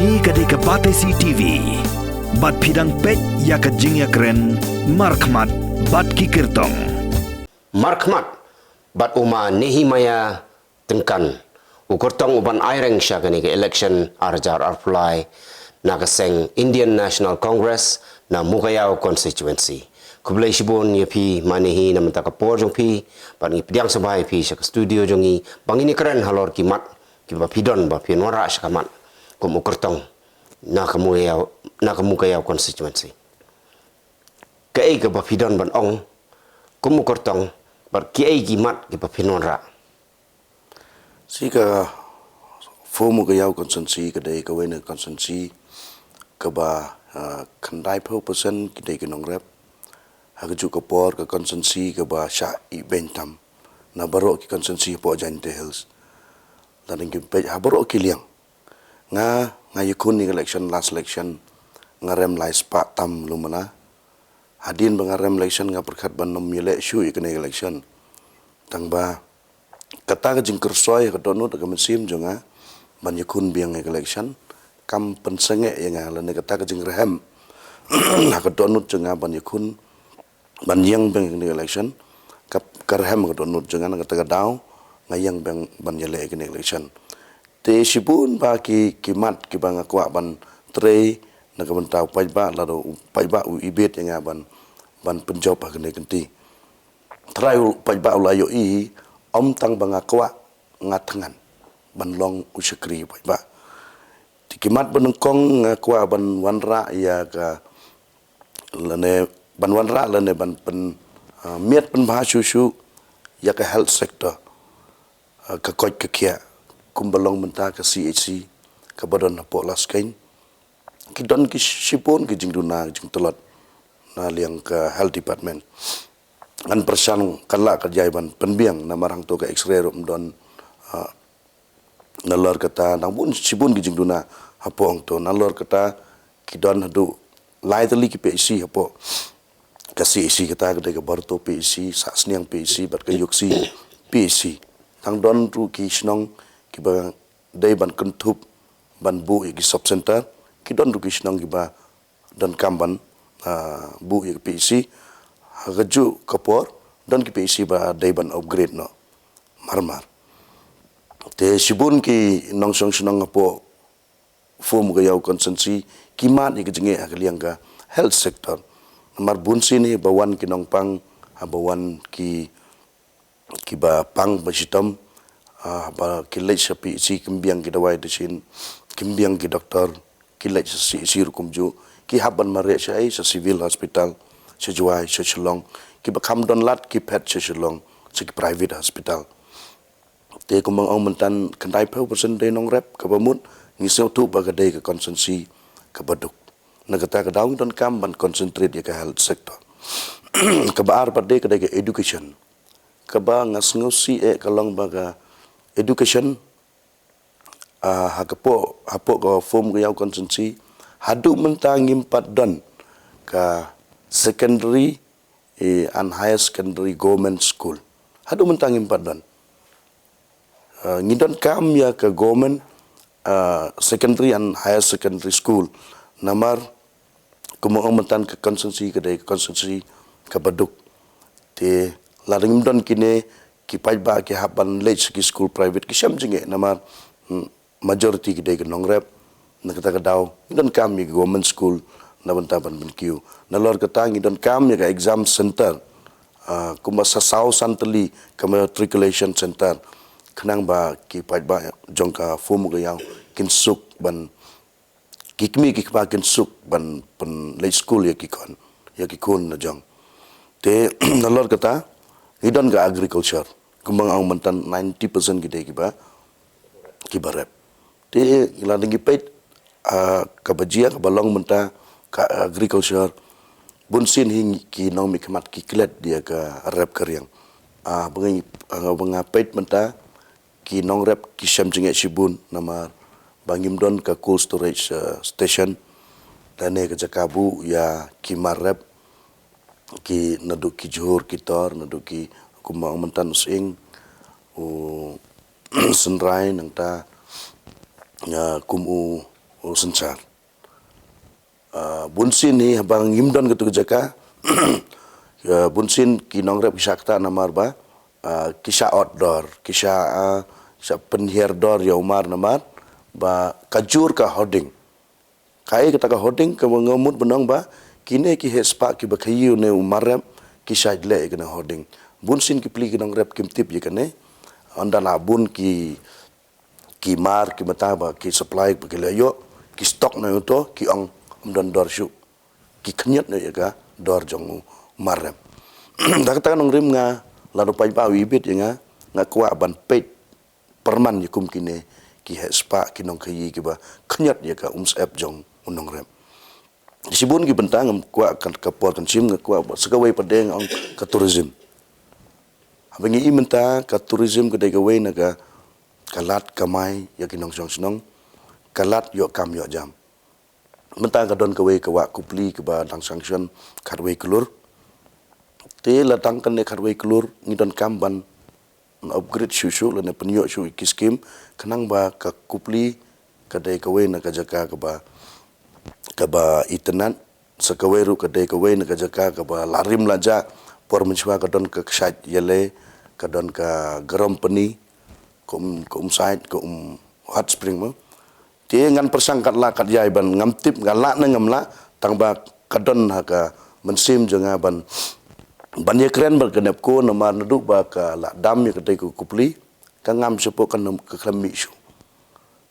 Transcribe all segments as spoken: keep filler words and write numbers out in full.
Ïa ka dei ka Batesi TV. Bad phi dang peit ïa ka jingïakren markhmat bad ki kyrtong. Markhmat bad u ma Nehemiah Tyngkan, u kyrtong u ban aireng sha kane ka election ar hajar arphew lai na ka seng Indian National Congress na Mukaïaw constituency. Khublei shibun ïa phi ma Nehi na mynta ka por jong phi, bad ngi pdiang sngewbha ïa phi sha ka studio jong ngi ba ngin ïakren halor ki mat kiba phi don ba phin wanrah sha ka mat kum u kyrtong na ka Mukaïaw, na ka Mukaïaw constituency. Kaei kaba phi don ban ong kum u kyrtong, bad kiei ki mat kiba phin wanrah? Shi ka Four Mukaïaw constituency ka dei kawei na constituency kaba, ah, khyndai phew percent ki dei ki nongrep. Ha kajuh ka por ka constituency kaba shah ibeiñ tam na baroh ki constituency hapoh Jaintia Hills. Lada ngim peit ha baroh ki liang. Nga, nga ïakhun ïa ka election, last election nga rem lai spah tam lum na. Hadien ba nga rem election nga pyrkhat ban ym ïaleh shuh ïa kane ka election. Tang ba kata ka jingkyrsoi ha ka dohnud ka mynsiem jong nga ban ïakhun biang ïa ka election kam pynsangeh ïa nga, lane kata ka jingrhem ha ka dohnud jong nga ban ïakhun, ban ïeng biang ïa kane ka election. Ka, ka rhem ha ka dohnud jong nga, na kata ka daw nga ïeng biang ban ïaleh ïa kane ka election. Te shibun bah ki, ki mat kiba nga kwah ban trei na ka bynta u paidbah, lada u paidbah u ibit ïa nga ban, ban pynjop ha kane ka kynti. Trai u paidbah u la ïohi, ym tang ba nga kwah, nga thngan ban long u shakri u paidbah. Te ki mat ba nyngkong nga kwah ban wanrah ïa ka, lane ban wanrah lane ban pyn, ah, miat pynbha shuh shuh ïa ka health sector, ah, ka koit ka khiah, kumba long mynta ka C H C kaba don hapoh Laskeiñ. Ki don ki shibun ki jingduna, ki jingtlot na liang ka health department. Ngan pyrshang kan lah ka jai ban pynbiang namar hangto ka X-ray ruh ym don, ah, nalor kata, nang bun, shibun ki jingduna hapoh hangto, nalor kata ki don haduh lai tylli ki P H C hapoh ka C H C, kata ka dei ka Barto P H C, Sahsniang P H C, bad ka Iooksi P H C. Tang don ruh ki shnong kiba dei ban kynthup ban buh ïa ki sub center, ki don ruh ki shnong kiba donkam ban, ah, buh ïa ki P H C. Ha kajuh ka por don ki P H C ba dei ban upgrade noh marmar. Te shibun ki nongshong shnong hapoh Four Mukaïaw constituency ki mad ïa ka jingeh ha ka liang ka health sector. Namar bun sien hi ba wan ki nongpang, ha ba wan ki, kiba pang ba shitom, ah, ba ki leit sha P H C kim biang ki dawai dashin, kim biang ki doktor, ki leit sha C H C ruh kumjuh, ki hap ban mareh sha ei, sha civil hospital, sha Jowai, sha Shillong, kiba kham don lad ki phet sha Shillong, sha ki private hospital. Te kumba nga ong mynta khyndai phew percent dei nongrep, kaba mut ngi sngewthuh ba ka dei ka constituency kaba duk. Na kata ka daw ngi donkam ban concentrate ïa ka health sector. Kaba ar pat dei ka dei ka education. Kaba nga sngewsih eh ka long ba ka education, ah, ha ka poh, hapoh ka Four Mukaïaw constituency, haduh mynta ngim pat don ka secondary, eh, and higher secondary government school. Haduh mynta ngim pat don. Ah, ngi donkam ïa ka government, ah, secondary and higher secondary school. Namar kumba ong mynta ka constituency ka dei ka constituency kaba duk. Te lada ngim don kine, ki paidbah ki hap ban leit sha ki school private ki shem jingeh namar, hmm, majority ki dei ki nongrep. Na kata ka daw ngi donkam ïa ka government school na bynta ban pynkiew. Nalor kata ngi donkam ïa ka exam center, ah, kumba sa saw san tylli ka matriculation center, khnang ba ki paidbah jong ka Four Mukaïaw kin suk ban, ki kmie ki kpa kin suk ban pynleit skul ïa ki khun, ïa ki khun la jong. Te nalor kata ngi don ka agriculture, kumba nga ong mynta ninety percent ki dei kiba, kiba rep. Te lada ngi peit, ah, kaba jia kaba long mynta ka agriculture, bun sien hi ki nongmihkhmat ki klet ïa ka rep ka riang. Ah, ba ngi, ah, ba nga peit mynta ki nongrep ki shem jingeh shibun namar ba ngim don ka cold storage, eh, station, lane ka jaka buh ïa ki mar rep, ki naduh ki jhur ki tor, naduh ki kumba ong mynta u sying, u synrai, nangta, eh, kum u, u synshar. Ah, bunsien hi haba ngim don katu ka jaka, ah, bunsien ki nongrep ki shah ktah namar ba, ah, ki shah ot dor, ki shah, ah, shah pynhiar dor ïa u mar namar ba ka jur ka hoding. Kaei kata ka hoding kaba nga mut ban ong ba kine ki heh spah kiba khaïi une u mar rep ki shah leh ïa kane hoding. Bunsien ki pli ki nongrep kim tip ïa kane. Ynda la bun ki, ki mar ki mynta ba ki supply ba ki la ïoh, ki stock noh ïa uto, ki ong ym don dor shuh. Ki khynñiot noh ïa ka dor jong u mar rep. Da kata ka nongrim nga, lada u paidbah u ibit ïa nga, nga kwah ban peit pyrman ïa kum kine ki heh spah, ki nongkhaïi kiba khynñiot ïa ka umsyep jong u nongrep. Shibun ki bynta ngam kwah ka, ka por kan shim, nga kwah ba sa kawei pat de nga ong ka tourism. Haba ngi i mynta ka tourism ka dei kawei na ka, ka lad kamai ïa ki nongshong shnong, ka lad ïoh kam ïoh jam. Mynta ka don kawei ka wah Kupli kaba dang sanction khatwei klur. Te la dang kane khatwei klur ngi donkam ban upgrade shuh shuh lane pynïoh shuh ki skim, khnang ba ka Kupli ka dei kawei na ka jaka kaba, kaba itynnad, sa kawei ruh ka dei kawei na ka jaka kaba la rim la jah, por mynshuwa ka don ka kshaid ïaleh, ka don ka garam pani, ka um, ka um sait, ka um hot spring mo. Te ngan pyrshang katba lah katba ïai ban, ngam tip nga lah ne ngam lah, tang ba ka don ha ka mynsiem jong nga ban, ban ïakren bad ka NEEPCO namar naduh ba ka la dam ïa katei ka Kupli, ka ngam shapoh ka nam ka khlem mih shuh.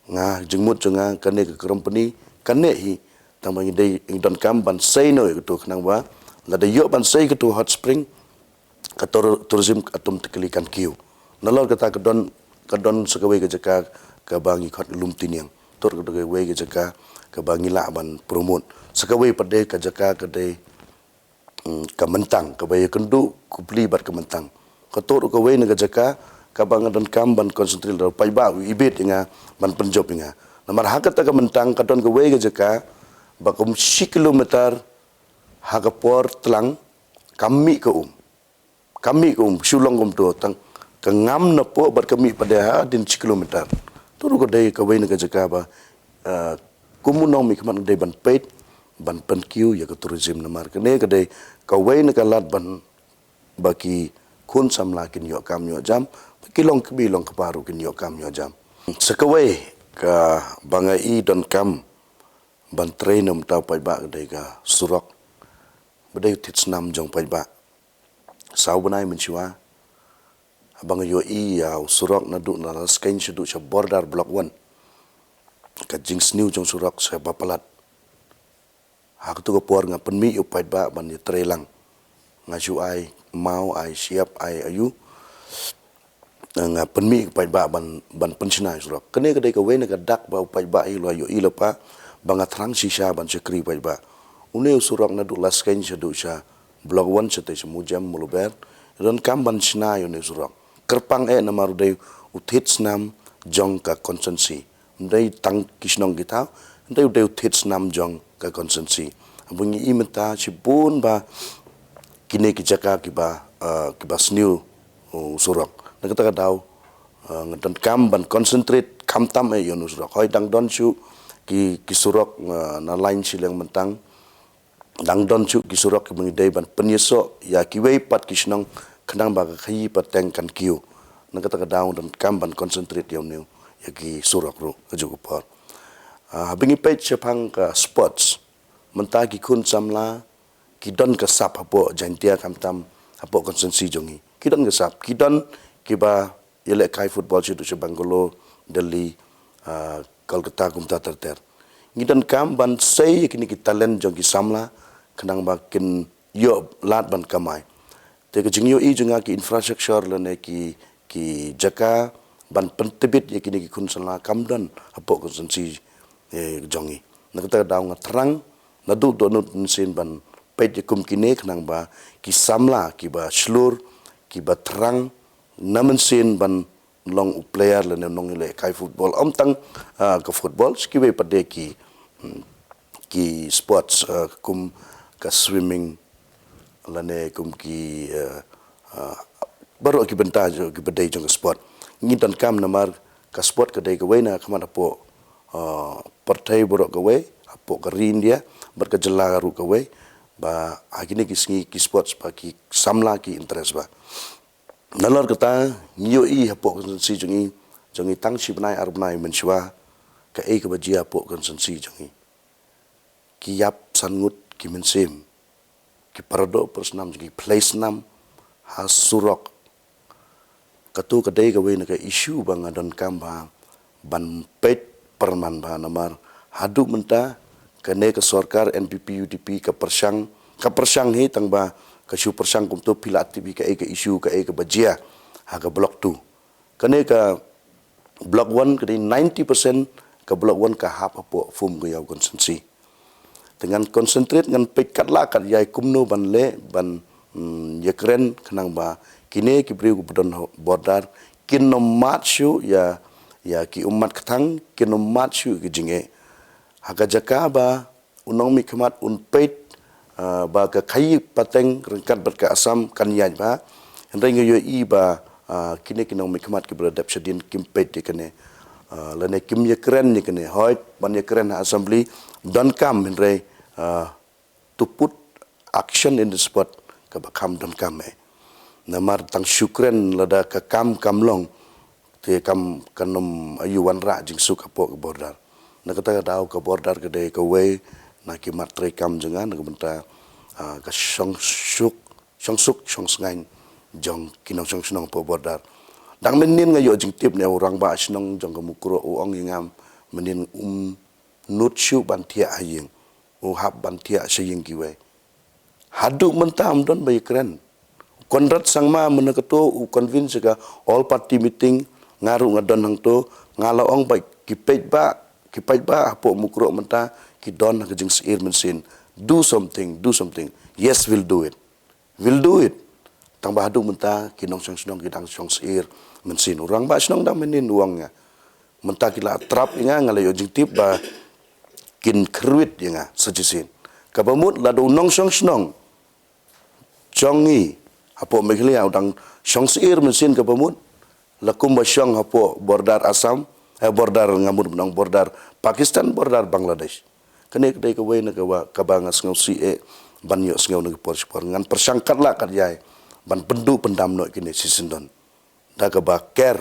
Nga jingmut jong nga kane ka company kane hi, tang ba ngi dei ngi donkam ban sei noh ïa kato khnang ba lada ïoh ban sei kato hot spring, ka tour-, tourism ka atom te kali kan kiew. Nalor kata ka don, ka don sa kawei ka jaka kaba ngi khot Lumtiniang. Toh ka don kawei ka jaka kaba ngi lah ban promote. Sa kawei pat de ka jaka ka dei, mm, ka Myntang, kaba ïakynduh Kupli bad ka Myntang. Ka toh ruh kawei na ka jaka kaba nga donkam ban concentrate, lada u paidbah u ibit ïa nga ban pynjop ïa nga. Namar ha kata ka Myntang ka don kawei ka jaka ba kum shi kilometer ha ka por tlang kam mih ka um. Kam mih ka um, shu long kumto, tang ka ngam napoh bad ka mih pat de hadien shi kilometer. Toh ruh ka dei kawei na ka jaka ba, eh, kum u nongmihkhmat nga dei ban peit, ban pynkiew ïa ka tourism namar kane ka dei kawei na ka lad ban ba ki khun samla kin ïoh kam ïoh jam, ba ki longkmie longkpa ruh kin ïoh kam ïoh jam. Sa kawei kaba nga i donkam ban trei na ka bynta u paidbah ka dei ka surok. Ba dei u thied snam jong u paidbah. Saw bnai mynshuwa, haba nga ïohi ïa u surok naduh na Laskein shaduh sha border Block One, ka jingsniew jong u surok sha ba palat. Ha kato ka por nga pynmih ïa u paidbah ban ïatrei lang. Nga shu ai maw, ai shyiap, ai aïu, nga pynmih ïa u paidbah ban, ban pynshna ïa u surok. Kane ka dei kawei na ka dak ba u paidbah hi u la ïohi lypa, ba nga thrang shisha ban shakri u paidbah. Une u surok naduh Laskein shaduh sha Block One shatei sha Mujem, Muluber, donkam ban shna ïa une u surok. Kyrpang eh namar u dei u thied snam jong ka constituency. Ym dei tang ki shnong ki thaw, ym dei, u dei u thied snam jong ka constituency. Haba ngi i mynta shibun ba kine ki jaka kiba, eh, kiba sniew u surok. Na kata ka daw, eh, nga donkam ban concentrate khamtam eh ïa une u surok. Hooid dang don shuh ki, ki surok, eh, na lain shiliang Myntang, dang don shuh ki surok kiba ngi dei ban pynïasoh ïa kiwei pat ki shnong khnang ba ka khaïi pateng kan kiew. Na kata ka daw donkam ban concentrate ïa une u, ïa ki surok ruh ha kajuh ka por. Ah, haba ngi peit shaphang ka sports, mynta ki khun samla ki don ka sap hapoh Jaintia khamtam hapoh constituency jong ngi. Ki don ka sap, ki don kiba ïalehkai football shaduh sha Bangalore, Delhi, ah, Kolkata kumta ter ter. Ngi donkam ban sei ïa kine ki talent jong ki samla khnang ba kin ïoh lad ban kamai. Te ka jingïohi jong nga ki infrastructure lane ki, ki jaka ban pyntbit ïa kine ki khun samla kam don hapoh constituency, eh, jong ngi. Na kata ka daw nga thrang naduh dohnud mynsiem ban peit ïa kum kine khnang ba ki samla kiba shlur, kiba thrang na mynsiem ban long u player lane nongïalehkai football. Ym tang, ah, ka football, sa kiwei pat de ki, hmm, ki sports, ah, kum ka swimming lane kum ki, ah, ah, baroh ki bynta jong, kiba dei jong ka sport. Ngi donkam namar ka sport ka dei kawei na ka khmat hapoh, ah, pyrthei baroh kawei, hapoh ka ri India bad ka jylla ruh kawei, ba ha kine ki sngi ki sports ba ki samla ki interest ba. Nalor kata ngi ïohi hapoh constituency jong ngi, jong ngi tang shi bnai ar bnai mynshuwa, kaei kaba jia hapoh constituency jong ngi. Ki ïap san ngut ki mynsiem, ki paradoh parasnam jong ngi, phlei snam ha surok. Kato ka dei kawei na ka issue ba nga donkam ba ban peit pyrman ba namar haduh mynta kane ka sorkar N P P U D P ka pyrshang, ka pyrshang hi tang ba ka shu pyrshang kumto phi la tip hi kaei ka issue, kaei kaba jia ha ka block two. Kane ka block one ka dei ninety percent ka block one ka hap hapoh Phum Kayaw constituency. Te ngan concentrate, ngan peit katba lah katba ïai kumno ban leh ban, mm, ïakren khnang ba kine ki briew kiba don ha border kin ym mad shuh ïa, ïa ki ummat kthang, kin ym mad shuh ki jingeh. Ha ka jaka ba u nongmihkhmat un peit, ah, ba ka khaïi pateng ryngkat bad ka Assam kan ïaid bha. Hynrei nga ïohi ba, ah, kine ki nongmihkhmat kiba la dep shadien kim peit ïa kane, ah, lane kim ïakren ïa kane. Hooid, ban ïakren ha assembly donkam, hynrei, ah, to put action in the spot kaba kham donkam eh. Namar tang shu kren lada ka kam kam long, te kam kan ym ïoh wanrah jingsuk hapoh ka border. Na kata ka daw ka border ka dei kawei na ki mat treikam jong nga na ka bynta, ah, ka shongsuk, shongsuk shongsngaiñ jong ki nongshong shnong hapoh border. Dang mynnin nga ïoh jingtip na u rangbah shnong jong ka Mukroh, u ong ïa nga mynnin um nud shuh ban thiah ha ïing, u hap ban thiah sha ïing kiwei. Haduh mynta ym don ba ïakren. Conrad Sangma mynta kato u convince ka all party meeting, nga ruh nga don hangto, nga la ong ba ki paidbah, ki paidbah hapoh Mukroh mynta ki don ha ka jingsyier mynsiem. Do something, do something. Yes, we'll do it. We'll do it. Tang ba haduh mynta ki nongshong shnong ki dang shong syier mynsiem. U rangbah shnong dang mynnin u ong ïa nga. Mynta ki la trap ïa nga, nga la ïoh jingtip ba kin kyrwit ïa nga sa shisien. Kaba mut lada u nongshong shnong jong ngi hapoh Meghalaya u dang shong syier mynsiem kaba mut, la kumba shong hapoh border Assam, eh, border, nga mut ban ong border Pakistan, border Bangladesh. Kane ka dei kawei na kaba, kaba nga sngewsih eh ban ïohsngew na ka por sha por. Ngan pyrshang katba lah katba ïai ban pynduh pyndam noh ïa kine shi syndon da kaba ker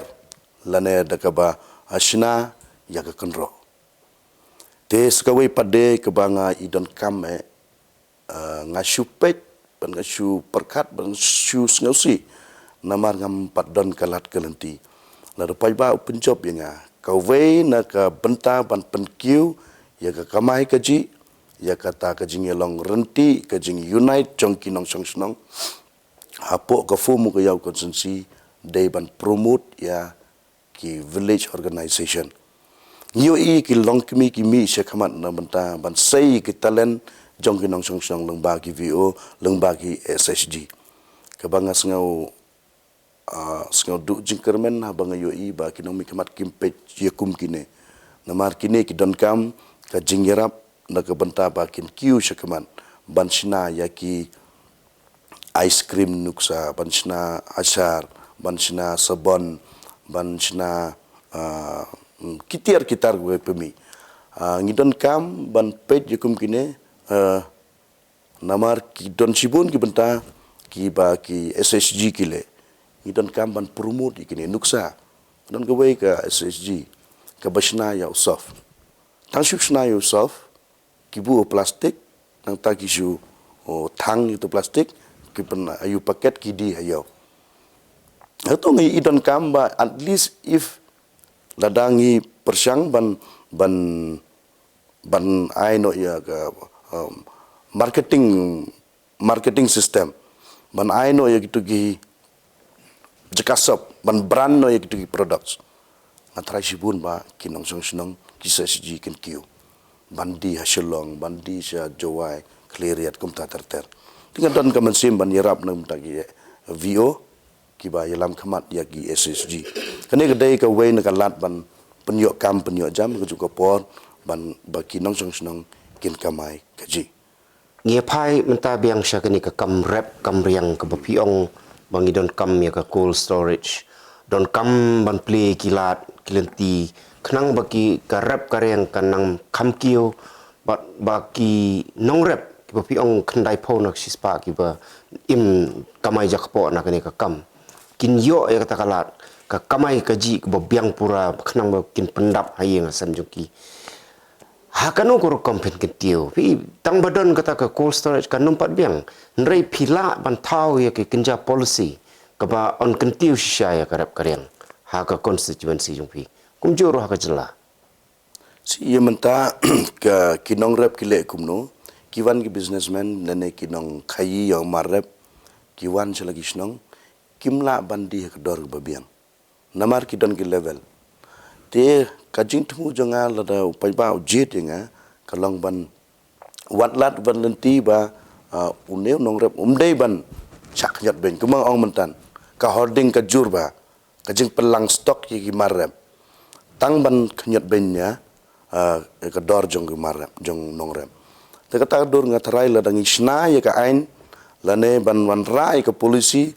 lane da kaba, ah, shna ïa ka kynroh. Te sa kawei pat de kaba nga i donkam eh, ah, nga shu peit, ban nga shu pyrkhat, ban nga shu sngewsih. Namar ngam pat don ka lad ka lynti. Lada paidbah u pynjop ïa nga, kawei na ka bynta ban pynkiew ïa ka kamai kajih, ïa kata ka jingïalong ryntih, ka jingïunite jong ki nongshong shnong hapoh ka Phum Kayaw constituency, dei ban promote ïa ki village organization. Ngi ïohi ki longkmie ki mih shakhmat na bynta ban sei ki talent jong ki nongshong shnong lyngba ki V O, lyngba ki S H G. Kaba nga sngew, ah, sngew duh jingkyrmen haba nga ïohi ba ki nongmihkhmat kim peit ïa kum kine. Namar kine ki donkam ka jingïarap na ka bynta ba kin kiew shakhmat ban shna ïa ki ice cream nuksa, ban shna achar, ban shna sabon, ban shna, ah, mm, ki tiar ki tar kiba pynmih. Ah, ngi donkam ban peit ïa kum kine, ah, namar ki don shibun ki bynta kiba ki S H G ki leh. Ngi donkam ban promote ïa kine nuksa. Don kawei ka S H G kaba shna ïa u soap. Tang shu shna ïa u soap, ki buh plastik, nangta ki shu, oh, thang ïa u plastik, ki pyn, ïa u paket ki die ha ïew. Hato ngi i donkam ba at least if lada ngi pyrshang ban, ban, ban ai noh ïa ka, um, marketing, marketing system, ban ai noh ïa kitu ki jaka soap, ban brand noh ïa kitu ki products. Nga tharai shibun ba ki nongshong shnong ki S H G kin kiew ban die ha Shillong, ban die sha Jowai, Khliehriat, kumta ter ter. Te nga don ka mynsiem ban ïarap na ka bynta ki V O kiba ïalam khmat ïa ki S H G. Kane ka dei kawei na ka lad ban pynïoh kam pynïoh jam, ka juh ka por ban ba ki nongshong shnong kin kamai kajih. Ngi ïa phai mynta biang sha kane ka kam rep kam riang kaba phi ong ba ngi donkam ïa ka cold storage. Donkam ban plie ki lad lynti, khnang ba ki ka rep ka riang kan nang kham kiew, bad ba ki nongrep kiba phi ong khyndai phew na shispah kiba im kamai jakpoh na kane ka kam, kin ïoh ïa kata ka lad ka kamai kajih kaba biang pura khnang ba kin pyndap ha ïing ha sem jong ki. Ha kano ka rukom phin kyntiew? Phi, tang ba don kata ka cold storage kan ym pat biang. Hynrei phi lah ban thaw ïa ka kynja policy kaba yn kyntiew shisha ïa ka rep ka riang ha ka constituency jong phi, kumjuh ruh ha ka jylla. Shi ïa mynta ka ki nongrep ki leh kumno? Ki wan ki businessman lane ki nongkhaïi ïa u mar rep, ki wan sha la ki shnong, kim lah ban die ha ka dor kaba biang. Namar ki don ki level. Te ka jingthmu jong nga lada u paidbah u jied ïa nga, ka long ban, wat lad ban lynti ba, ah, une u nongrep um dei ban shah khñiot beiñ kumba nga ong myntan. Ka hoarding ka jur ba, ka jingpynlang stock ïa ki mar rep. Tang ban khñiot beiñ ïa, ah, ïa ka dor jong ki mar rep, jong nongrep. Te kata ka dur nga tharai lada ngi shna ïa ka aiñ lane ban wanrah ïa ka policy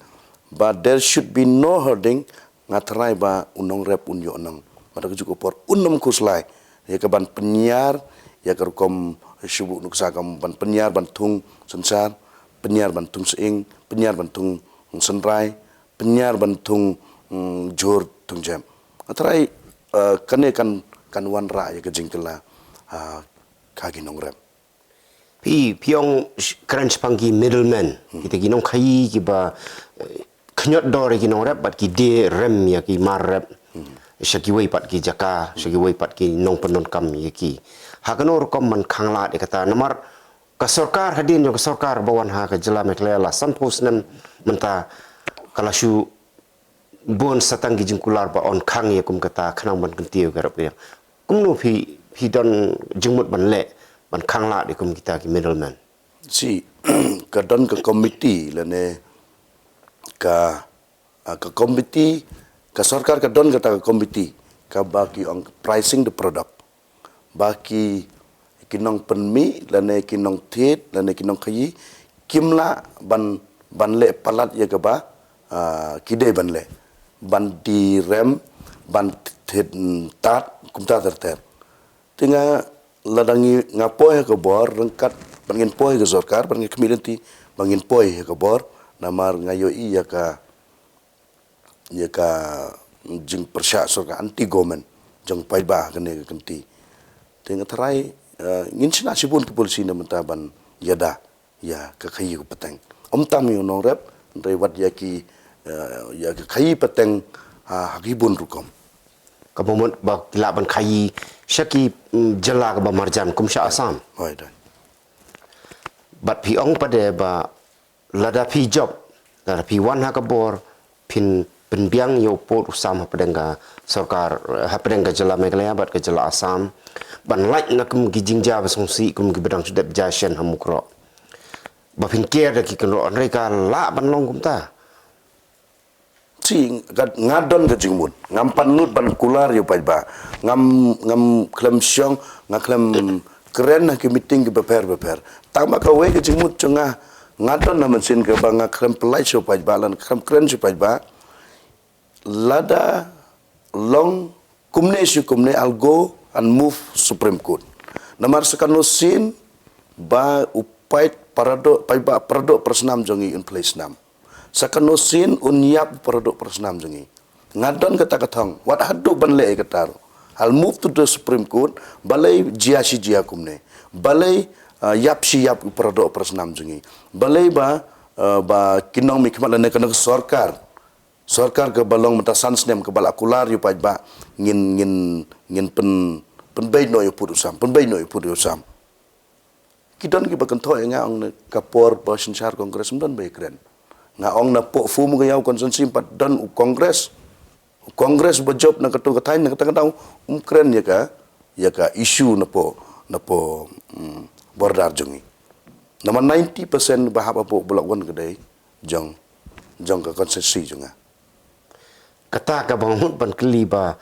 ba there should be no hoarding, nga tharai ba u nongrep un ïoh nang. Bad ha kajuh ka por un ym khuslai ïa ka ban pynïar ïa ka rukom, shu buh nuksa kam ban pynïar ban thung synshar, pynïar ban thung sying, pynïar ban thung synrai, pynïar ban thung, mm, jhur thung jep. Nga tharai, eh, kane kan, kan wanrah ïa ka jingkylla, ah, ha ki nongrep. Phi, phi ong sh-, kren shaphang ki middleman. Hmm. Kita ki nongkhaïi kiba, eh, khñiot dor ïa ki nongrep bad ki die rem ïa ki mar rep. Hmm. Sha kiwei pat ki jaka, sha kiwei pat ki nongpyndonkam ïa ki. Ha kano rukom ban khanglad ïa kata? Namar ka sorkar hadien jong ka sorkar ba wan ha ka jylla Meghalaya la sanphew snem mynta ka la shu bun satang ki jingkular ba yn khang ïa kum kata khnang ban kyntiew ka rep ka riang. Kumno phi, phi don jingmut ban leh ban khanglad ïa kum kita ki middleman? Shi, ka don ka committee lane ka, ah, ka committee, ka sorkar ka don kata ka committee kaba ki ong pricing the product. Ba ki, ki nongpynmih lane ki nongthied lane ki nongkhaïi kim lah ban, ban leh palat ïa kaba, ah, ki dei ban leh, ban die rem, ban thied, mm, tad, kumta ter ter. Te nga, lada ngi, nga poi ha ka bor ryngkat ban ngin poi ha ka sorkar, ban ngin khmih lynti ban ngin poi ha ka bor. Namar nga ïohi ïa ka, ïa ka jingpyrshah sorkar anti government jong paidbah kane ka kynti. Te nga tharai, eh, ngin shna shibun ki policy na mynta ban ïada ïa ka khaïi ka pateng. Ym tang ïa u nongrep, hynrei wat ïa ki, eh, ïa ka khaïi pateng, ha, ha ki bun rukom. Kaba mut ba ki lah ban khaïi sha ki, mm, jylla kaba marjan kum sha Assam. Hoi, dei. Bad phi ong pat de ba lada phi jop, lada phi wan ha ka bor, phin pynbiang ïa u pud u sam hapdeng ka sorkar, eh, hapdeng ka jylla Meghalaya bad ka jylla Assam ban lait na kum ki jingjia ba sngewsih kum kiba dang shu dep jia shen ha Mukroh. Ba phin ker da ki kynroh, hynrei ka lah ban long kumta? Shi, nga, nga don ka jingmut. Ngam pat nud ban kular ïa u paidbah. Ngam, ngam khlem shong, nga khlem kren ha ki meeting kiba pher ba pher. Tang ba kawei ka jingmut jong nga, nga don na mynsiem kaba nga khlem pynlait sha u paidbah lane khlem kren sha u paidbah. Lada long kumne shi kumne, I'll go and move Supreme Court. Namar sa kano sien ba u paid paradoh, paidbah paradoh para snam jong ngi un pynlait snam. Sa kano sien un ïap paradoh para snam jong ngi. Nga don kata ka thong, wat haduh ban leh ïa kata ruh. I'll move to the Supreme Court, balei jia shi jia kumne. Balei, ah, ïap shi ïap paradoh para snam jong ngi. Balei ba, ah, ba ki nongmihkhmat lane kane ka sorkar. Sorkar kaba long mynta san snem kaba la kular ïa u paidbah ngin, ngin, ngin pyn, pynbeit noh ïa u pud u sam, pynbeit noh ïa u pud u sam. Ki don kiba kynthoh ïa nga ong ne ka por ba synshar Congress ym don ba ïakren. Nga ong napoh Phum ka ïa u constituency pat don u Congress. U Congress ba jop na kato ka thaiñ na kata ka daw um kren ïa ka, ïa ka issue napoh, napoh, mm, border jong ngi. Namar ninety percent ba hap hapoh Block One ka dei jong, jong ka constituency jong nga. Kata kaba nga mut ban kylli ba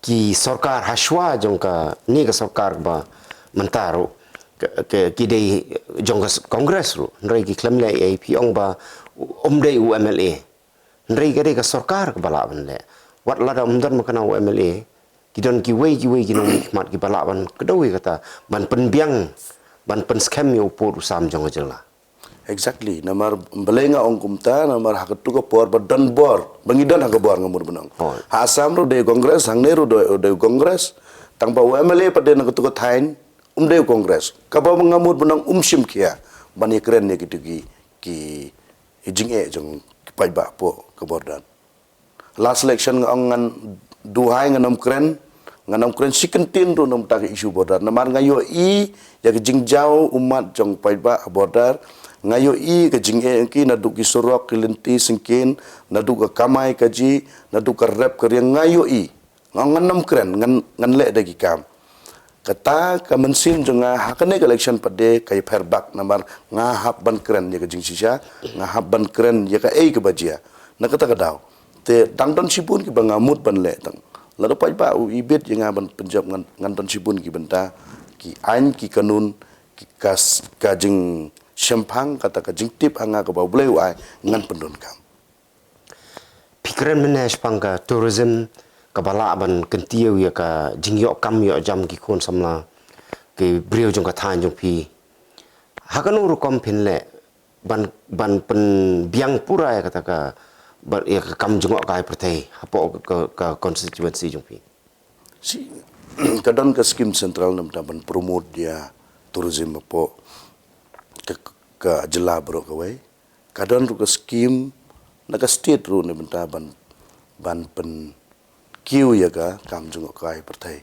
ki sorkar hashwa jong kane ka sorkar ba mynta ruh, ki, ki, ki dei jong ka s-, Congress ruh, hynrei ki khlem leh ei, phi ong ba um dei u M L A. Hynrei ka dei ka sorkar kaba lah ban leh. Wat lada um don ma kane u M L A, Ki don kiwei kiwei ki nongmihkhmat kiba lah ban kdew ïa kata, ban pynbiang, ban pynskhem ïa u pud u sam jong ka jylla. Exactly. Namar balei nga ong kumta, namar ha katu ka por ba don bor, ba ngi don ha ka bor, nga mut ban ong. Oh. Ha Assam ruh dei Congress, hangne ruh dei, dei Congress. Tang ba u M L A pat dei na katu ka thaiñ, um dei Congress. Kaba nga mut ban ong um shim khia ban ïakren ïa kitu ki, ki, ki jingeh jong ki paidbah hapoh ka border. Last election nga ong ngan duhai, ngan ym kren, ngan ym kren shi kyntien ruh na bynta ka issue border. Namar nga ïohi ïa ka jingjaw ummat jong paidbah border. Nga ïohi ka jingeh jong ki naduh ki surok, ki lynti syngkien, naduh ka kamai kajih, naduh ka rep ka riang, nga ïohi. Nga ong ngan ym kren, ngan, ngan leh da ki kam. Kata ka mynsiem jong nga ha kane ka election pat de ka ïapher bak, namar nga hap ban kren ïa ka jingshisha, nga hap ban kren ïa kaei kaba jia. Na kata ka daw te dang don shibun kiba nga mut ban leh tang. Lada paidbah u ibit ïa nga ban pynjop, ngan, ngan don shibun ki bynta, ki aiñ, ki kanun, ki kas-, ka jingshemphang, kata ka jingtip ha nga kaba U Blei u ai, ngan pyndonkam. Phi kren mynne shaphang ka tourism kaba lah ban kyntiew ïa ka jingïoh kam ïoh jam ki khun samla, ki briew jong ka thaiñ jong phi. Ha kano rukom phin leh ban, ban pynbiang pura ïa kata ka, ban, ïa ka kam jngohkai pyrthei hapoh ka, ka constituency jong phi? Si, ka don ka scheme central na bynta ban promote ïa tourism hapoh ka, ka jylla baroh kawei. Ka don ruh ka scheme na ka state ruh na bynta ban, ban pynkiew ïa ka kam jngohkai pyrthei.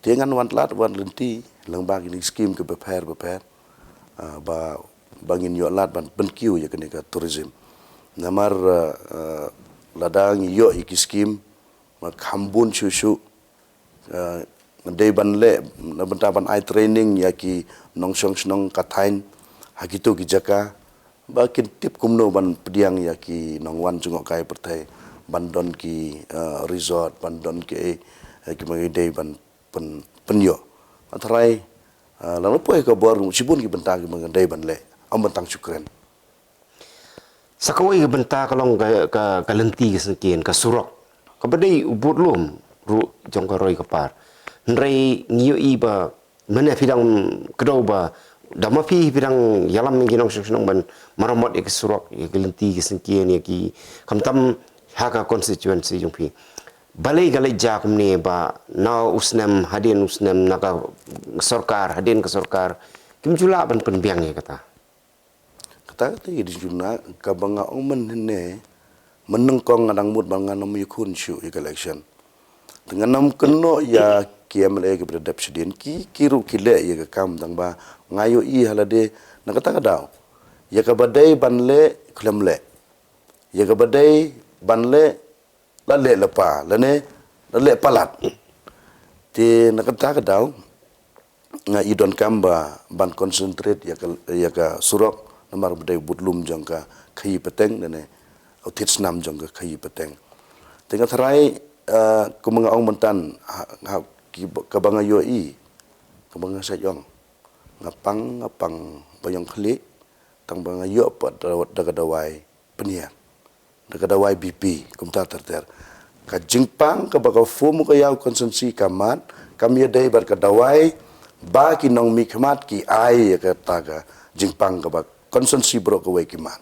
Te ngan wan lad wan lynti lyngba kine ki scheme kiba pher ba pher, ah, ba, ba ngin ïoh lad ban pynkiew ïa kane ka tourism. Namar, ah, ah, lada ngi ïoh ïa ki scheme, ma kham bun shuh shuh, ah, dei ban leh na bynta ban ai training ïa ki nongshong shnong ka thaiñ ha kito ki jaka, ba kin tip kumno ban pdiang ïa ki nongwan jngohkai pyrthei, ban don ki, ah, resort, ban don ki, eh, kiba ngi dei ban pyn, pynïoh. Nga tharai, ah, lano poi ka bor, shibun ki bynta kiba ngi dei ban leh, ym ban tang shu kren. Sa kawei ka bynta ka long ka, ka, ka lynti ka syngkien, ka surok, kaba dei u budlum ruh jong ka roi ka par. Hynrei ngi ïohi ba mynne phi dang kdew ba da ma phi, phi dang ïalam ïa ki nongshong shnong ban maramot ïa ki surok, ïa ki lynti ki syngkien, ïa ki, khamtam ha ka constituency jong phi. Balei ka leit jia kumne ba na u snem hadien u snem, na ka sorkar hadien ka sorkar, kim ju lah ban pynbiang ïa kata? Kata kata ïa dei juna kaba nga ong mynhynne, mynnyngkong nga dang mut ba ngan ym ïakhun shuh ïa ka election. Te ngan ym kynnoh ïa ki M L A kiba da dep shadien, ki, ki ruh ki leh ïa ka kam, tang ba nga ïohi ha lade na kata ka daw, ïa kaba dei ban leh khlem leh, ïa kaba dei ban leh la leh lypa, lane la leh palat. Te na kata ka daw nga i donkam ba ban concentrate ïa ka, ïa ka surok, namar ba dei budlum jong ka khaïi pateng, lane u thied snam jong ka khaïi pateng. Te nga tharai, eh, kumba nga ong mynta, ha, ha, ki, kaba nga ïohi, kaba nga shait ong, nga pang, nga pang ba ïong khlieh, tang ba nga ïoh pat da, da ka dawai pynïar, da ka dawai B P, kumta ter ter. Ka jingpang kaba ka form ka ïa u constituency ka mad, kam ïadei bad ka dawai ba ki nongmihkhmat ki ai ïa kata ka jingpang kaba constituency baroh kawei ki mad.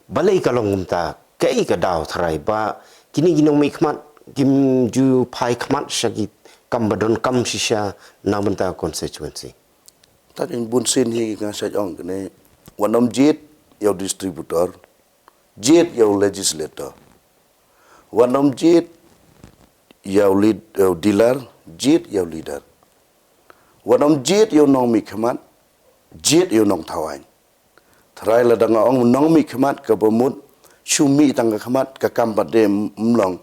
Balei ka long kumta, kaei ka daw tharai ba kine ki nongmihkhmat kim ju phai khmat sha ki kam ba donkam shisha na bynta constituency? Ta ka bunsien hi nga shait ong kane, wat nym jied ïa u distributor, jied ïa u legislator. Wat nym jied ïa u lead, ïa u dealer, jied ïa u leader. Wat nym jied ïa u nongmihkhmat, jied ïa u nongthaw aiñ. Tharai lada nga ong nongmihkhmat kaba mut shu mih tang ka khmat, ka kam pat de ym long,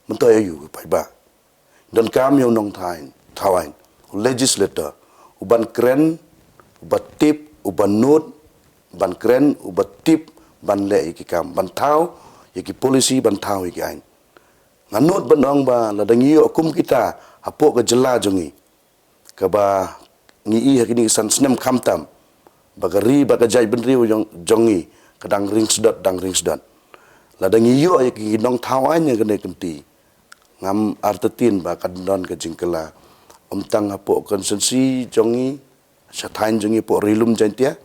mynta ïa u paidbah. Donkam ïa u nongthaw aiñ, thaw aiñ, u legislator, u ban kren, u ba tip, u ba nud, ban kren, u ba tip, ban leh ïa ki kam, ban thaw ïa ki policy, ban thaw ïa ki aiñ. Nga nud ban ong ba lada ngi ïoh kum kita hapoh ka jylla jong ngi, kaba ngi i ha kine ki san snem khamtam, ba ka ri, ba ka jaitbynriew jong, jong ngi ka dang ring sdot, dang ring sdot. Lada ngi ïoh ïa ki nongthaw aiñ ïa kane ka kynti, Ngam artatien ba ka don ka jingkylla. Ym tang hapoh constituency jong ngi, sha thaiñ jong ngi, hapoh Ri Lum Jaiñtia,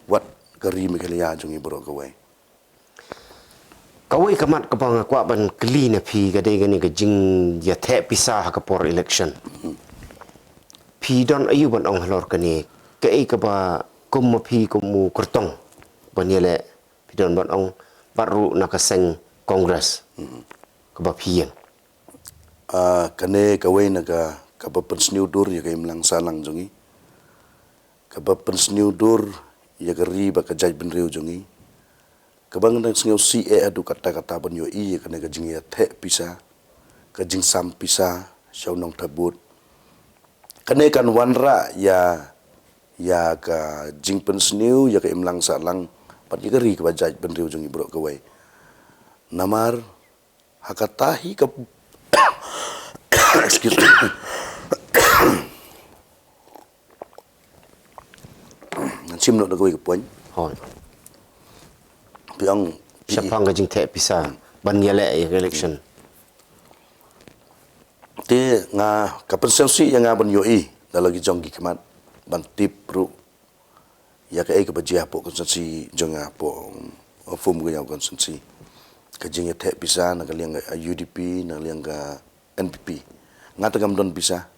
wat ka ri Meghalaya jong ngi baroh kawei. Kawei ka mat kaba nga kwah ban kylli na phi ka dei kane ka jingïatheh pisa ha ka por election. Phi don aïu ban ong halor kane, kaei kaba kum ma phi kum u kyrtong ban ïaleh, phi don ban ong, bad ruh na ka seng Congress kaba phi ïeng? Ah, kane kawei na ka, kaba pynsniew dur ïa ka imlang sahlang jong ngi. Kaba pynsniew dur ïa ka ri bad ka jaitbynriew jong ngi. Kaba nga dang sngewsih eh haduh katta katta ban ïohi ïa kane ka jingïatheh pisa, ka jingsam pisa sha u nongthep vote. Kane kan wanrah ïa, ïa ka jingpynsniew ïa ka imlang sahlang bad ïa ka ri kaba jaitbynriew jong ngi baroh kawei. Namar ha kata hi ka excuse me. Ngan shim noh da kawei ka point. Hooid. Phi ong, phi shaphang ka jingtheh pisa ban ïaleh ïa ka election. Te nga, ka pynsngewsih ïa nga ban ïohi da la ki jong ki khmat ban tip ruh ïa kaei kaba jia hapoh constituency jong nga, hapoh, um, Umphum Kynyaw constituency. Ka jingïatheh pisa na ka liang ka U D P, na ka liang ka N P P. Nga te ngam don pisa,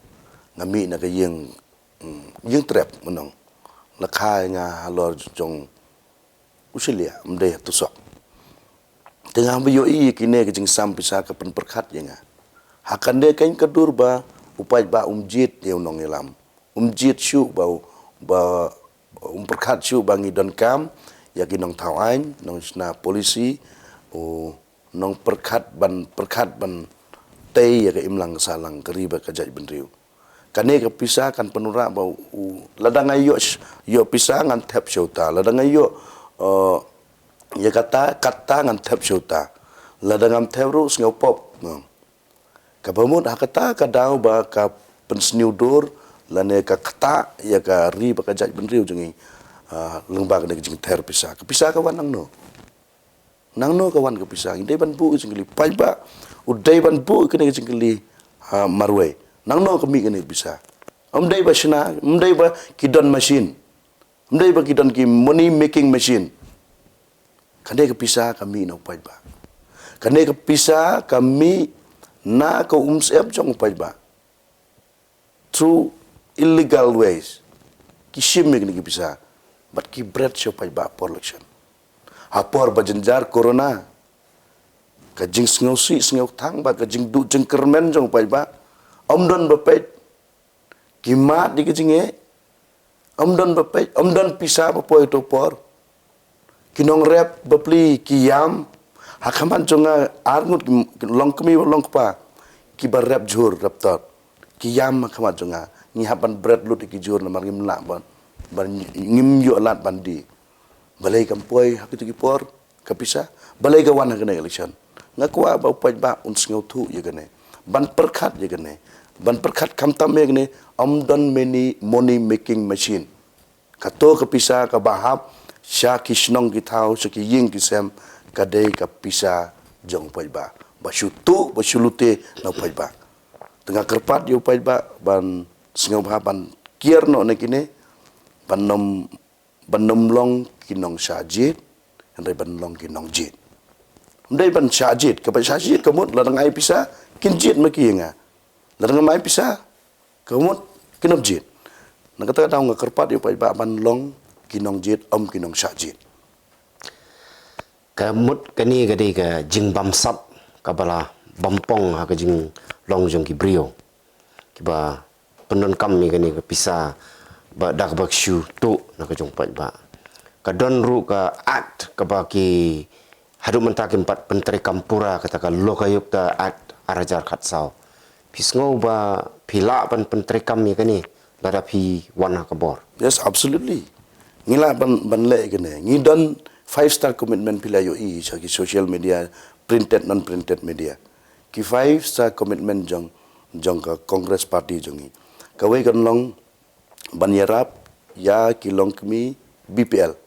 nga mih na ka ïing, mm, ïing trep mynno. La kha ïa nga halor jong u shylliang, ym dei ha tu sok. Te nga ba ïohi ïa kine ka jingsam pisa ka pynpyrkhat ïa nga. Ha kane ka dur ba u paidbah um jied ïa u nongïalam. Um jied shuh ba, ba um pyrkhat shuh ba ngi donkam ïa ki nongthaw aiñ, nongshna policy, u nongpyrkhat ban, pyrkhat ban tei ïa ka imlang ka sahlang ka ri bad ka jaitbynriew. Kane ka pisa kan pynurah ba u, lada nga ïoh sh-, ïoh pisa ngan thep sha uta, lada nga ïoh, eh, ïa kata, kata ngan thep sha uta. Lada ngam thep ruh sngewpop. Kaba mut ha kata ka daw ba ka pynsniew dur lane ka ktah ïa ka ri bad ka jaitbynriew jong ngi, ah, lyngba kane ka jingther pisa. Ka pisa ka wan nangno? Nangno ka wan ka pisa? Ngi dei ban buh ka jingkylli. Paidbah u dei ban buh kane ka jingkylli, ah, marwei. Nangno ka mih kane ka pisa? Ym dei ba shna, ym dei ba ki don machine. Ym dei ba ki don ki money making machine. Kane ka pisa ka mih na u paidbah. Kane ka pisa ka mih na ka umsyep jong u paidbah through illegal ways. Ki shim ïa kine ki pisa bad ki bret sha u paidbah por election. Ha por ba jynjar corona, ka jingsngewsih sngewtang bad ka jingduh jingkyrmen jong u paidbah, ym don ba peit. Ki mad ïa ki jingeh, ym don ba peit, ym don pisa ba poi ha uto u por. Ki nongrep bapli ki ïam ha khmat jong nga, arngut ki, ki longkmie, longkpa, kiba rep jhur rep tot. Ki ïam ha khmat jong nga, ngi hap ban bret lut ïa ki jhur namar ngim lah ban, ban, ngim ïoh lad ban die. Balei kam poi ha kito ki por ka pisa? Balei ka wan ha kane ka election? Nga kwah ba u paidbah un sngewthuh ïa kane, ban pyrkhat ïa kane, ban pyrkhat khamtam ïa kane. Ym don many money making machine. Kato ka pisa kaba hap sha ki shnong ki thaw, sha ki ïing ki sem, ka dei ka pisa jong u paidbah ba shu tuh, ba shu lute na u paidbah. Te nga kyrpad ïa u paidbah ban sngewbha ban kiar noh na kine, ban ym, ban ym long ki nongshah jied, hynrei ban long ki nongjied. Ym dei ban shah jied, kaba shah jied ka mut lada nga ai pisa kin jied ma ki ïa nga. Lada ngam ai pisa ka mut kin ym jied. Na kata ka daw nga kyrpad ïa u paidbah ban long ki nongjied, ym ki nongshah jied. Ka mut kane ka dei ka jingbamsap kaba la bam pong ha ka jinglong jong ki briew kiba pyndonkam ïa kane ka pisa ba da kaba shu tuh na ka jong u paidbah. Ka don ruh ka act kaba ki haduh mynta kim pat pyntreikam pura, kata ka Lokayukta Act ar hajar khatsaw. Phi sngew ba phi lah ban pyntreikam ïa kane lada phi wan ha ka bor? Yes, absolutely. Ngi lah ban, ban leh ïa kane. Ngi don five star commitment, phi la ïohi sha ki social media, printed, non printed media. Ki five star commitment jong, jong ka Congress Party jong ngi. Kawei kan long ban ïarap ïa ki longkmie B P L.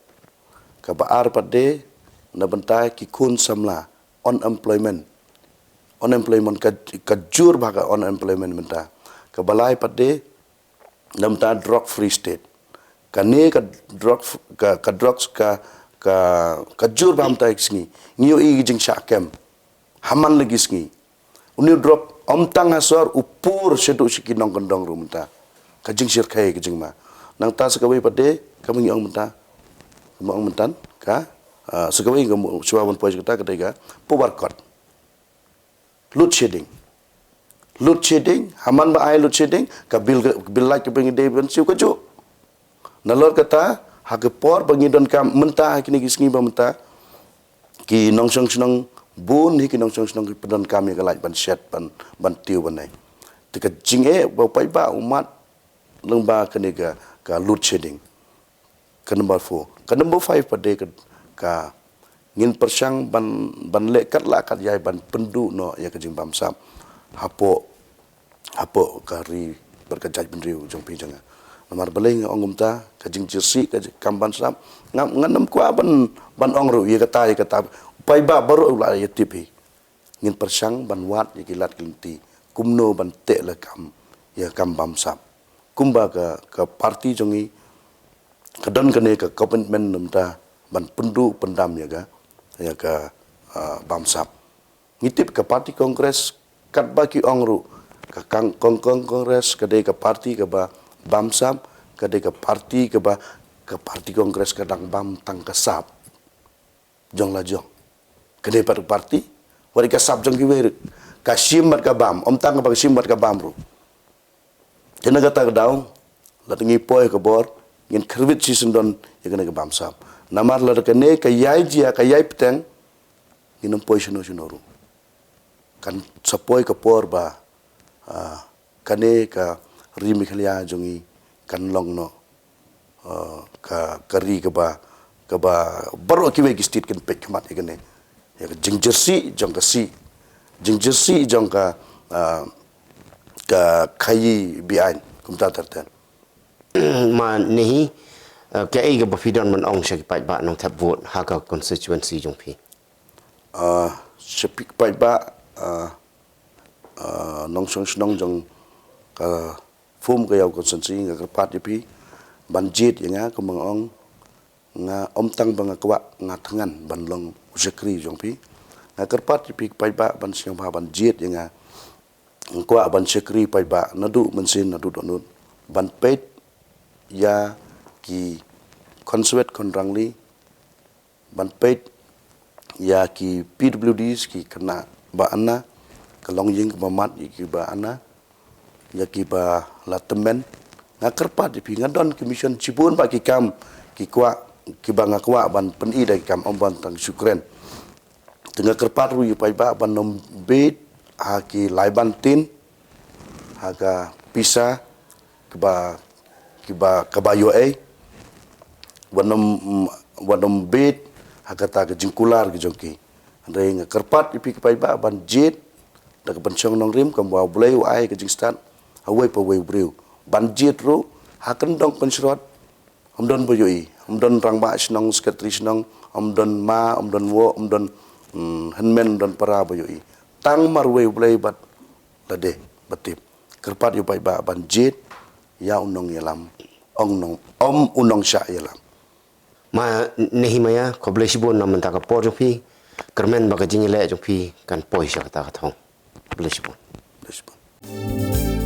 Kaba ar pat de na bynta ki khun samla, unemployment. Unemployment ka, ka jur bha ka unemployment mynta. Kaba lai pat de, namar ta drug free state. Kane ka drug, ka, ka drugs ka, ka, ka jur bha mynta ki sngi. Ngi ïohi ki jingshah kem. Ha man la ki sngi. Une u drug, ym tang ha sor, u pur shaduh sha ki nongkyndong ruh mynta. Ka jingshyrkhei ka jingma. Nangta sa kawei pat de, kaba ngi ong mynta. Kaba ong mynta, ka, ah, sa kawei kaba shuwa ban poi sha kata ka dei ka, power cut. Load shedding. Load shedding, ha man ba ai load shedding, ka bill, ka bill light kaba ngi dei ban siew ka juh. Nalor kata, ha ka por ba ngi donkam mynta, ha kine ki sngi ba mynta, ki nongshong shnong bun hi ki nongshong shnong ki pyndonkam ïa ka light ban shet, ban, ban tiew ban nai. Te ka jingeh ba u paidbah u mad lyngba kane ka, ka load shedding. Ka number four. Ka number five pat de ka, ka ngin pyrshang ban, ban leh katba lah katba ïai ban pynduh noh ïa ka jingbamsap hapoh, hapoh ka ri bad ka jaitbynriew jong phi jong nga. Namar balei nga ong kumta, ka jingjyrsieh ka kam bamsap, nga, ngan ym kwah ban, ban ong ruh ïa kata ïa kata. Paidbah baroh u la ïa tip hi. Ngin pyrshang ban wad ïa ki lad ki lynti kumno ban teh la kam ïa kam bamsap. Kumba ka, ka party jong ngi ka don kane ka commitment namar ta ban pynduh pyndam ïa ka, ïa ka, ah, bamsap. Ngi tip ka party Congress katba ki ong ruh ka kang, kong, kong, Congress ka dei ka party kaba bamsap, ka dei ka party kaba, ka party Congress ka dang bam tang ka sap jong la jong. Kane pat ka party, wat ka sap jong kiwei ruh. Ka shim bad ka bam, ym tang kaba ka shim bad ka bam ruh. Te na kata ka daw, lada ngi poi ka bor, ngin khyrwit shisyndon ïa kane ka bamsap. Namar lada kane ka ïai jia, ka ïai bteng, ngin ym poi shano shano ruh. Kan sa poi ka por ba, ah, kane ka ri Meghalaya jong ngi kan long noh, ah, ka, ka ri kaba, kaba baroh kiwei ki state kin peit khmat ïa kane. Ïa ka jingjyrsieh jong ka sih, jingjyrsieh jong ka, ah, ka khaïi be-aiñ, kumta ter ter. Ma Nehi, eh, kaei kaba phi don ban ong sha ki paidbah nongthep vote ha ka constituency jong phi? Ah, sha phi ki paidbah, ah, ah, nongshong shnong jong ka Phum Kaiaw constituency, nga kyrpad ïa phi ban jied ïa nga, kumba nga ong, nga ym tang ba nga kwah, nga thngan ban long u shakri jong phi. Nga kyrpad ïa phi ki paidbah ban sngewbha ban jied ïa nga. Nga kwah ban shakri paidbah naduh mynsiem naduh dohnud, ban peit ïa ki khonswet khonrangli, ban peit ïa ki P W Ds, ki khynnah ba ana, ka longïing kaba mad ïa kiba ana, ïa kiba la tymmen. Nga kyrpad ïa phi, nga don ki mission shibun bha ki kam, ki kwah, kiba nga kwah ban pyni da ki kam, ym ban tang shu kren. Te nga kyrpad ruh ïa paidbah ban ym bit ha ki laiban tin, ha ka pisa kaba, kiba, kaba ïoh ei. Wat nym, wat nym bit ha kata ka jingkular ka jong ki. Hynrei nga kyrpad ïa phi ki paidbah ban jied da ka pynshong nongrim, kumba U Blei u ai ka jingstad ha uwei pa uwei u briew. Ban jied ruh ha kyndong kynshrot, ym don ba ïohi, ym don rangbah shnong, secretary shnong, ym don ma, ym don woh, ym don, mm, hynmen, ym don para ba ïohi. Tang marwei U Blei bad lade ba tip. Kyrpad ïa u paidbah ban jied ïa u nongïalam, ong nong, ym u nongshah ïalam. Ma Nehemiah, khublei shibun na mynta ka por jong phi. Kyrmen ba ka jingïaleh jong phi kan poi sha kata ka thong. Khublei shibun. Khublei shibun.